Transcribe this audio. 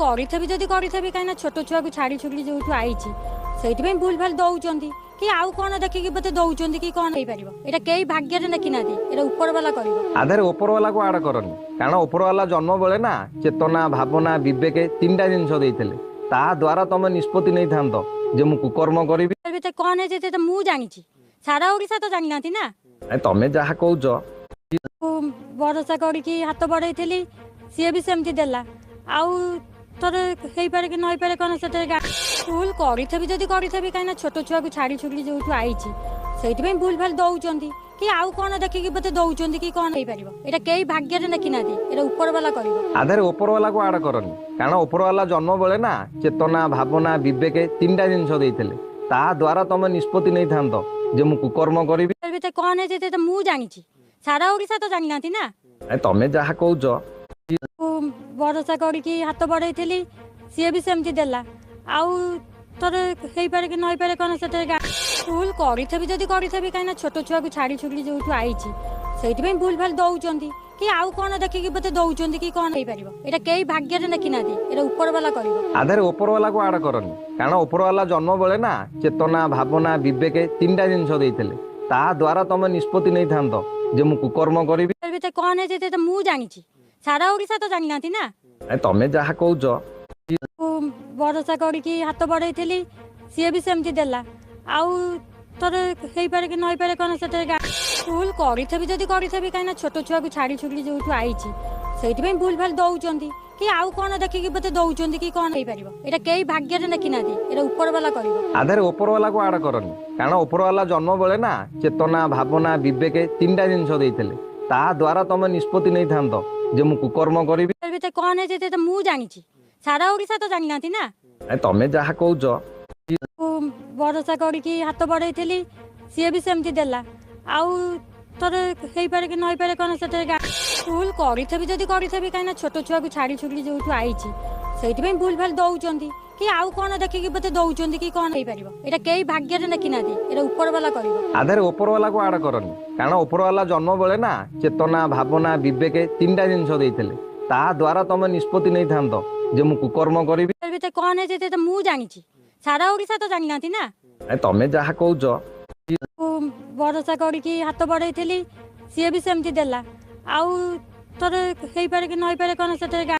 କରିଥିବି ଯଦି କରିଥିବି, କାହିଁକିନା ଛୋଟ ଛୁଆକୁ ଛାଡ଼ି ଛୁଡ଼ି ଯୋଉଠୁ ଆଇଛି, ସେଇଥିପାଇଁ ଭୁଲ ଭାଲ ଦଉଛନ୍ତି କି ଆଉ କ'ଣ ଦେଖିକି ବୋଧେ ଦଉଛନ୍ତି କି କ'ଣ ହେଇପାରିବ। ଏଇଟା କେହି ଭାଗ୍ୟରେ ଲେଖିନାହାନ୍ତି, ଏଇଟା ଉପରବାଲା କରିବ। ଆଧାରେ ଉପରବାଲାକୁ ଆଡ଼ କରନି, କାରଣ ଉପରବାଲା ଜନ୍ମ ବେଳେ ନା ଚେତନା, ଭାବନା, ବିବେକ ତିନିଟା ଜିନିଷ ଦେଇଥିଲେ। ତା ଦ୍ୱାରା ତମେ ନିଷ୍ପତ୍ତି ନେଇଥାନ୍ତ ଯେ ମୁଁ କୁକର୍ମ କରିବି। ତା ଭିତରେ କ'ଣ ହେଇଛି ତ ମୁଁ ଜାଣିଛି, ସାରା ଓଡ଼ିଶା ତ ଜାଣିନାହାନ୍ତି ନା। ତମେ ଯାହା କହୁଛ। ଭରସା କରିକି ହାତ ବଢ଼େଇଥିଲି, ସିଏ ବି ସେମିତି ଦେଲା। ଆଉ ଥରେ ହେଇପାରେ କି ନ ହେଇପାରେ କ'ଣ ସେଟା। ଭୁଲ କରିଥିବି ଯଦି କରିଥିବି, କାହିଁକିନା ଛୋଟ ଛୁଆକୁ ଛାଡ଼ି ଛୁଡ଼ି ଯୋଉଠୁ ଆଇଛି, ସେଇଥିପାଇଁ ଭୁଲ ଭାଲ ଦଉଛନ୍ତି କି ଆଉ କ'ଣ ଦେଖିକି ବୋଧେ ଦଉଛନ୍ତି କି କ'ଣ ହେଇପାରିବ। ଏଇଟା କେହି ଭାଗ୍ୟରେ ଲେଖିନାହାନ୍ତି, ଏଇଟା ଉପରବାଲା କରିବ। ଆଧାରେ ଉପରବାଲାକୁ ଆଡ଼ କରନି, କାରଣ ଉପରବାଲା ଜନ୍ମ ବେଳେ ନା ଚେତନା, ଭାବନା, ବିବେକ ତିନିଟା ଜିନିଷ ଦେଇଥିଲେ। ତା ଦ୍ୱାରା ତମେ ନିଷ୍ପତ୍ତି ନେଇଥାନ୍ତ ଯେ ମୁଁ କୁକର୍ମ କରିବି। ତା ଭିତରେ କ'ଣ ହେଇଛି ତ ମୁଁ ଜାଣିଛି, ସାରା ଓଡ଼ିଶା ତ ଜାଣିନାହାନ୍ତି ନା। ତମେ ଯାହା କହୁଛ। ଭରସା କରିକି ହାତ ବଢ଼େଇଥିଲି, ସିଏ ବି ସେମିତି ଦେଲା। ଆଉ ଥରେ ହେଇପାରେ କି ନ ହେଇପାରେ କ'ଣ ସେଟା। ଭୁଲ କରିଥିବି ଯଦି କରିଥିବି, କାହିଁକିନା ଛୋଟ ଛୁଆକୁ ଛାଡ଼ି ଛୁଡ଼ି ଯୋଉଠୁ ଆଇଛି, ସେଇଥିପାଇଁ ଭୁଲ ଭାଲ ଦଉଛନ୍ତି କି ଆଉ କ'ଣ ଦେଖିକି ବୋଧେ ଦଉଛନ୍ତି କି କ'ଣ ହେଇପାରିବ। ଏଇଟା କେହି ଭାଗ୍ୟରେ ଲେଖିନାହାନ୍ତି, ଏଇଟା ଉପରବାଲା କରିବ। ଆଧାରେ ଉପରବାଲାକୁ ଆଡ଼ କରନି, କାରଣ ଉପରବାଲା ଜନ୍ମ ବେଳେ ନା ଚେତନା, ଭାବନା, ବିବେକ ତିନିଟା ଜିନିଷ ଦେଇଥିଲେ। ତା ଦ୍ୱାରା ତମେ ନିଷ୍ପତ୍ତି ନେଇଥାନ୍ତ ଯେ ମୁଁ କୁକର୍ମ କରିବି। ତା ଭିତରେ କ'ଣ ହେଇଛି ତ ମୁଁ ଜାଣିଛି, ସାରା ଓଡ଼ିଶା ତ ଜାଣିନାହାନ୍ତି ନା। ତମେ ଯାହା କହୁଛ। ଭରସା କରିକି ହାତ ବଢ଼େଇଥିଲି, ସିଏ ବି ସେମିତି ଦେଲା। ଆଉ ଥରେ ହେଇପାରେ କି ନ ହେଇପାରେ କ'ଣ ସେଟା। ଭୁଲ କରିଥିବି ଯଦି କରିଥିବି, କାହିଁକିନା ଛୋଟ ଛୁଆକୁ ଛାଡ଼ି ଛୁଡ଼ି ଯୋଉଠୁ ଆଇଛି, ସେଇଥିପାଇଁ ଭୁଲ ଭାଲ ଦଉଛନ୍ତି କି ଆଉ କ'ଣ ଦେଖିକି ବୋଧେ ଦଉଛନ୍ତି କି କ'ଣ ହେଇପାରିବ। ଏଇଟା କେହି ଭାଗ୍ୟରେ ଲେଖିନାହାନ୍ତି, ଏଇଟା ଉପରବାଲା କରିବ। ଆଧାରେ ଉପରବାଲାକୁ ଆଡ଼ କରନି, କାରଣ ଉପରବାଲା ଜନ୍ମ ବେଳେ ନା ଚେତନା, ଭାବନା, ବିବେକ ତିନିଟା ଜିନିଷ ଦେଇଥିଲେ। ତା ଦ୍ୱାରା ତମେ ନିଷ୍ପତ୍ତି ନେଇଥାନ୍ତ ଯେ ମୁଁ କୁକର୍ମ କରିବି। ତା ଭିତରେ କ'ଣ ହେଇଛି ତ ମୁଁ ଜାଣିଛି, ସାରା ଓଡ଼ିଶା ତ ଜାଣିନାହାନ୍ତି ନା। ତମେ ଯାହା କହୁଛ। ଭରସା କରିକି ହାତ ବଢ଼େଇଥିଲି, ସିଏ ବି ସେମିତି ଦେଲା। ଆଉ ଥରେ ହେଇପାରେ କି ନ ହେଇପାରେ କ'ଣ ସେଟା। ଭୁଲ କରିଥିବି ଯଦି କରିଥିବି, କାହିଁକିନା ଛୋଟ ଛୁଆକୁ ଛାଡ଼ି ଛୁଡ଼ି ଯୋଉଠୁ ଆଇଛି, ସେଇଥିପାଇଁ ଭୁଲ ଭାଲ ଦଉଛନ୍ତି କି ଆଉ କ'ଣ ଦେଖିକି ବୋଧେ ଦଉଛନ୍ତି କି କ'ଣ ହେଇପାରିବ। ଏଇଟା କେହି ଭାଗ୍ୟରେ ଲେଖିନାହାନ୍ତି, ଏଇଟା ଉପରବାଲା କରିବ। ଆଧାରେ ଉପରବାଲାକୁ ଆଡ଼ କରନି, କାରଣ ଉପରବାଲା ଜନ୍ମ ବେଳେ ନା ଚେତନା, ଭାବନା, ବିବେକ ତିନିଟା ଜିନିଷ ଦେଇଥିଲେ। ତା ଦ୍ୱାରା ତମେ ନିଷ୍ପତ୍ତି ନେଇଥାନ୍ତ ଯେ ମୁଁ କୁକର୍ମ କରିବି। ତା ଭିତରେ କ'ଣ ହେଇଛି ତ ମୁଁ ଜାଣିଛି, ସାରା ଓଡ଼ିଶା ତ ଜାଣିନାହାନ୍ତି ନା। ତମେ ଯାହା କହୁଛ। ଭରସା କରିକି ହାତ ବଢ଼େଇଥିଲି, ସିଏ ବି ସେମିତି ଦେଲା। ଆଉ ଥରେ ହେଇପାରେ କି ନ ହେଇପାରେ କ'ଣ ସେଟା।